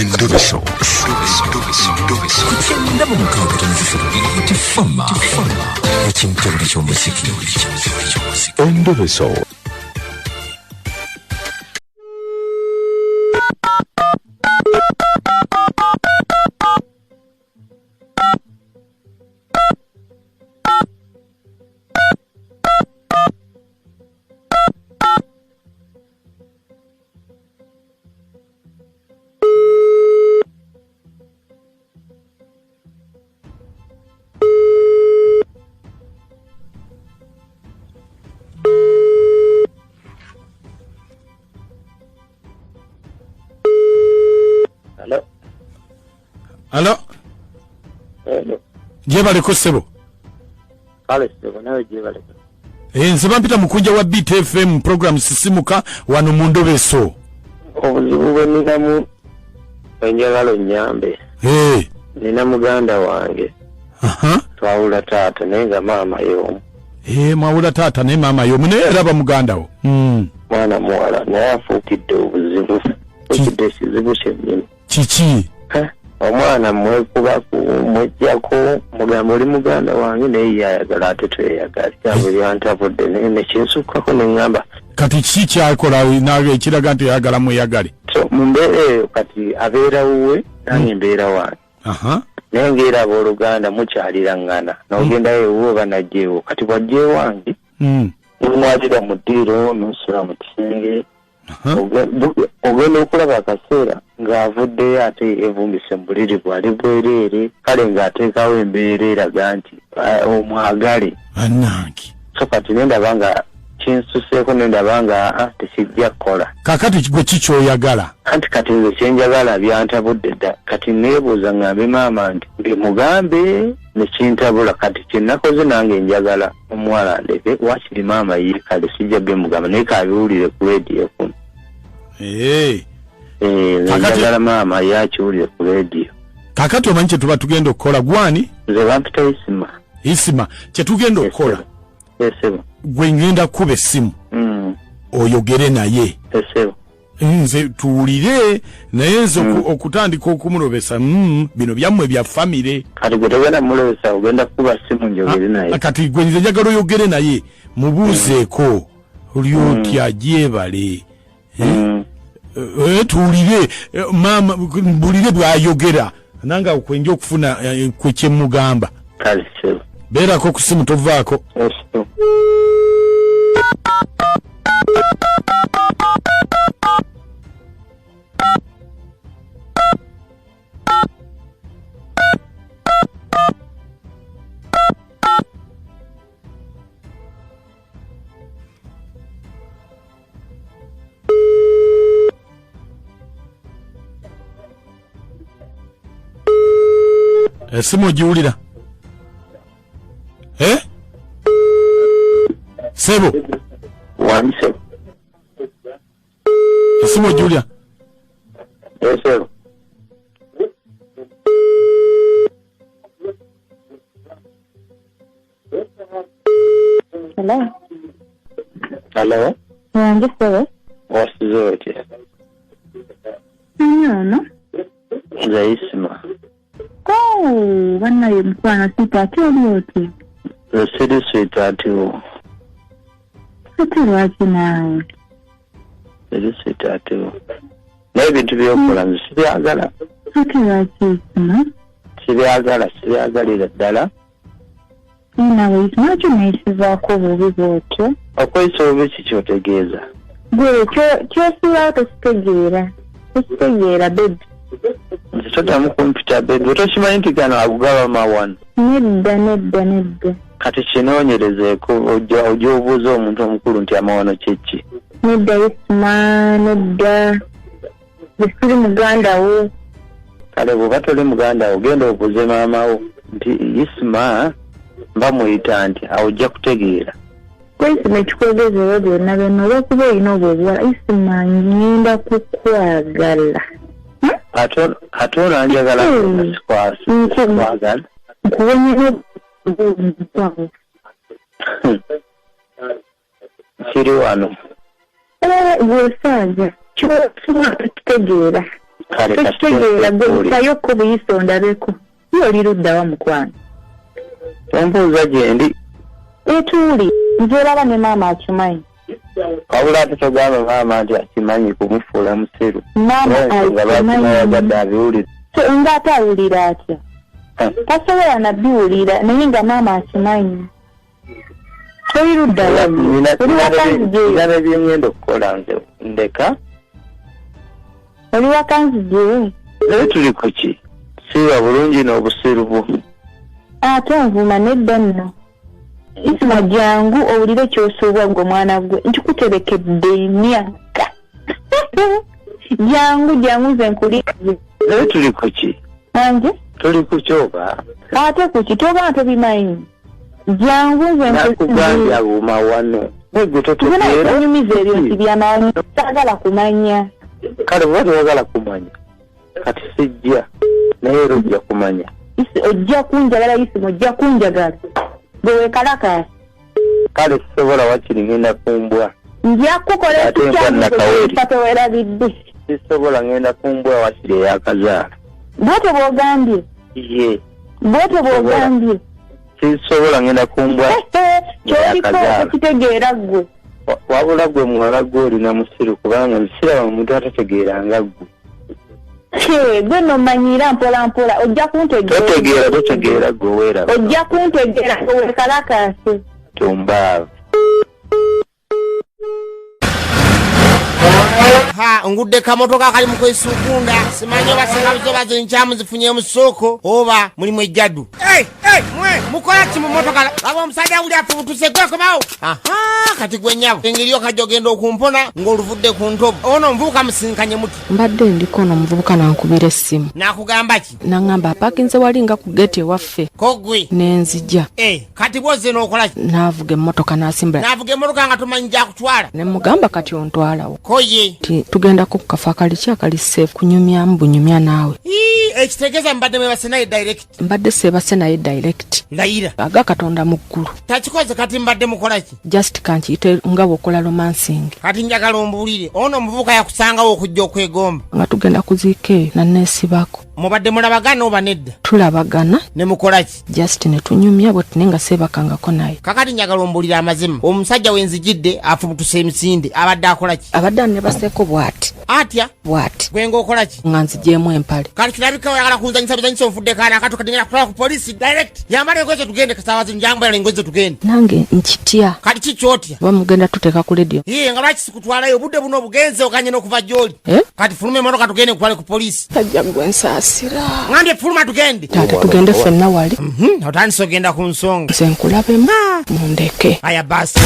Endobeso. Ku 96.3 Tifama ekintobole ky'omuziki. Endobeso. Hello. Alo. Hello. Gyebaleko ssebo. Kale ssebo, nawe gyebaleko. Nze bampita mukunja wa BTFM, program Sisimuka, wano mu Ndobeso. Obuzibu bwe ninamu, enjagala onnyambe. Nina muganda wange. Twawula taata naye nga maama y'omu. Mwawula taata naye maama y'omu, naye eraba muganda wo. Mwana muwala naye afuukidde obuzibu. Afuukidde ekizibu kyennyini. Kiki? Omwana mwekubaku, mwejjako, mugamba oli muganda wange naye ye ayagala ate tweyagale. Ebigambo byantabudde naye ne kinsukkako ne ŋŋamba. Kati kiki kyakola nawe ekiraga nti oyagala mweyagale? So, mu mbeera eyo kati abeera wuwe nange mbeera wange. Naye ng'era abooluganda mukyaliraŋŋana, n'ogendayo ewuwe oba najja ewuwe. Kati bw'ajja ewange, n'omwalira mu ddiiro, n'osula mu kisenge. Ogenda okulaba akaseera ng'avuddeyo ate yeevumbise mu buliri bwali bwereere, kale ng'ateekawo embeera eraga nti omwagale. Bannange. So kati ne ndaba nga kinsuseeko, ne ndaba nga tekijja kukola. Kaakati gwe ki ky'oyagala? Anti kati nze kye njagala byantabudde dda. Kati neebuuza ŋŋambe maama nti mbimugambe ne kintabula. Kati kye nakoze nange njagala omuwala ndeke, waakiri maama ye kale sijja bimugamba naye k'abiwulire ku leediyo kuno. Njagala maama ye akiwulire ku leediyo. Kaakati omanyi kye tuba tugenda okukola, gwani? Nze bampita Isima. Isima, kye tugenda okukola. Esebo. Gwe ngenda kukuba essimu. Oyogere naye. Esebo. Nze tuwulire naye nze okutandika okumulobesa, bino byammwe bya famire. Kati gwe togenda mulobesa, ogenda kukuba ssimu njogere naye. Kati gwe nze njagala oyogere naye, mubuuzeeko oli otya, gyebale. Tuwulire, maama, mbulire bw'ayogera. Nange awo kwe nja okufuna kwe kye mugamba. Kale, sebo. Beerako ku ssimu, tovaako. Esebo. Esimu ogiwulira? Sebo. Wanse. Esimu ogiwulira? Sebo. Hello. Hello. Wange sebo. Wasize otya? Ani ono? Nze Isima. Oh, bannaye mukwano sita ate oli otya? Nze siri sweetheart wo. Ate lwaki naawe? Siri sweetheart wo. Naye ebintu by'okola nze sibyagala. Ate lwaki Isima? Sibyagala, sibyagalira ddala. Nawe Isima, lwaki oneeyisizaako bubi bw'otyo? Okweyisa obubi ki ky'otegeeza? Gwe ky'osibawo tokitegeera. Tokitegeera, baby. Nze toddamu kumpita baby. Otokimanyi nti gano agugaba mawano? Nedda, nedda, nedda. Kati kinoonyerezeeko, ojja obuuze omuntu omukulu nti amawano kye ki? Nedda Isima, nedda. Nze siri muganda wo. Kale bw'oba toli muganda wo, genda obuuze maama wo nti Isima mba muyita nti, awo ojja kutegeera. Gwe Isima ekikwogeza ebyo byonna byonna olw'okuba olina obwo obuwala, Isima ngenda kukwagala. Ate onanjagala sikwagala. Nkuwonye n'obuwala. Kiri wano. Gw'osaaga, ky'osobola tokitegeera. Kale kati Tokitegeera gwe nkubuulire. butayokko buyisa ondabeko. Ye oli luddawa mukwano? Tombuuza gyendi. Etuuli nze olaba ne maama akimanyi. Wabula ate togamba maama nti akimanyi kumufuula musiru. Maama Olw'ensonga lwaki akimanyi. nayagadde abiwulire. So, nga ate awulira atya? Tasobola nabiwulira naye nga maama akimanyi. Toli luddawa Nina- oli wakanzije. Nina ne bye ngenda okukola nze ndeka. Oli wakanzije. Naye tuli ku ki? Siiba bulungi n'obusiru bwo. Ate onvuma nedda nno. Isima jangu owulire ky'osuubwa gwe mwana gwe nkikuterekedde emyaka. Jangu jangu nze nkulinze. Naye tuli ku ki? Anje? Tuli ku ki oba? Ate ku ki toba tobimanyi. Jangu nze Nakugambye nkulinze. aguma wano. Naye gwe Nze naye totegeera. tonyumiza ebyo nti byamaanyi saagala kumanya. Kale bw'oba toyagala kumanya kati sijja naye era ojja kumanya. Ojja kunjagala Isima ojja kunjagala. Gwe weekalakaasa. Kale sisobola wakiri ngenda ku mbwa. Nja kukola Ate embwa Nakawere. ekikyamu tewerabidde. Sisobola ngenda ku mbwa wakiri eyakazaala. Bw'otyo bw'ogambye. Ye Bw'otyo bw'ogambye. sisobola ngenda ku mbwa Ky'oliko eyakazaala. okitegeera ggwe. Wabula gwe muwala gwe olina musiru kubanga siraba muntu atategeera nga ggwe. Kye, gwe nno mmanyiira mpola mpola ojja kuntegeera. Totegeera totegeera gwe weeraba. Ojja kuntegeera gwe weekalakaase. Tumbaavu. Ha, ngudde kamotoka kali mu kwesukunda simanyi oba singa zoba zinkyamu zifunye mu ssooko oba mulimu ejjaddu. Hey, hey, mwe mukola ki mu motoka? Laba omusajja wuli afubutuse gwekomawo. Aha, kati gwe nnyabo engeri yo kajja ogenda okumpona ng'oluvudde ku ntobo. Ono omuvubuka musinkanye muti. Mbadde ndiko ono omuvubuka nankubira essimu. N'akugamba ki? Naŋŋamba apaakinze wali nga ku geeti ewaffe. Ko gwe? Ne nzija. Eh, kati bw'ozze n'okola ki? N'avuga emmotoka n'asimbula. N'avuga emmotoka nga tomanyi gy'akutwala. Ne mugamba kati ontwalawo. Ko ye? Nti tugendako ku kafo akali ki akali safe kunyumyamu bunyumya naawe. Ii, ekitegeeza mbadde mwebase naye direct. Mbadde seebase naye direct. Layira. Aga Katonda mu ggulu. Takikoze kati mbadde mukola ki? Just kankiyite nga bw'okola romancing. Kati njagala ombuulire ono omuvubuka yakusangawo okujja okwegomba. Nga tugenda kuziika eyo nanneesibako. Mubadde mulabagana oba nedda? Tulabagana. Ne mukola ki? Just ne tunyumya bwe tune nga seebakangako naye. Kakati njagala ombuulire amazima omusajja wenzijidde afubutuse emisinde abadde akola ki? Abadde annebaseeko bw'ati. Atya? Bw'ati. Gwe ng'okola ki? Nga nzigyemu empale. Kati kirabika oyagala kunzanyisa bizanyisa onfudde kaana akato kati ngenda kutwala ku poliisi direct. Yambala engoye zo tugende kasaawa zino yambala engoye zo tugende. Nange nkitya. Kati ki ky'otya? Oba mugenda tuteeka ku lediyo. Iye nga lwaki sikutwalayo obudde buno obugenze oganye n'okuva gy'oli. Eh? Kati fuluma emmotoka tugende nkutwale ku poliisi. Tajja gwe nsaasira. Ngambye fuluma tugende. Taata tugende ffenna wali. Otandise ogenda ku nsonga. Nze nkulabemu mundeke. Aya basi.